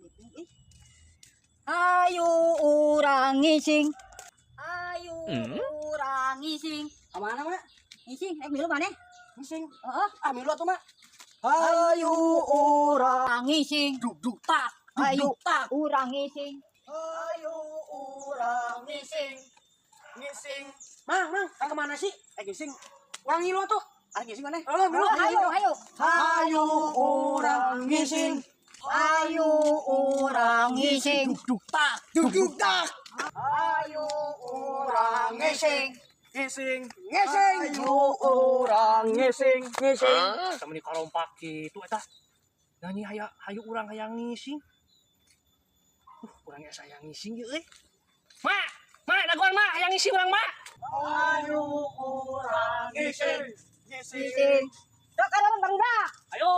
Eh. Ayo urang ngising. Ayo urang ngising. Kemana, Mak? Ngising, eh milu maneh? Ngising. Heeh. Ah, milu atuh, Mak. Hayu urang Urang ngising. duk duk tak. Duk Ayo duk tak. Urang ngising. Hayu urang ngising. Ngising. Mang, mang, kang kemana sih? Eh, ngising. Urang ngilu atuh. Ah, ngising mana? Ayo, milu. Ayo, ayo. Hayu urang ngising. Ayo urang ngising. Duk duk tak. Duk duk tak. Hayu urang ngising. Ngising. Ngising. Hayu urang ngising. Ngising. Sama di karompak gitu eta. Nyanyi haya hayu urang hayang ngising. Urang asa hayang ngising ieu euy. Mak, mak dagoan mak hayang ngising urang mak. Hayu urang ngising. Ngising. Ngising. Dok, ada bang. Ayo.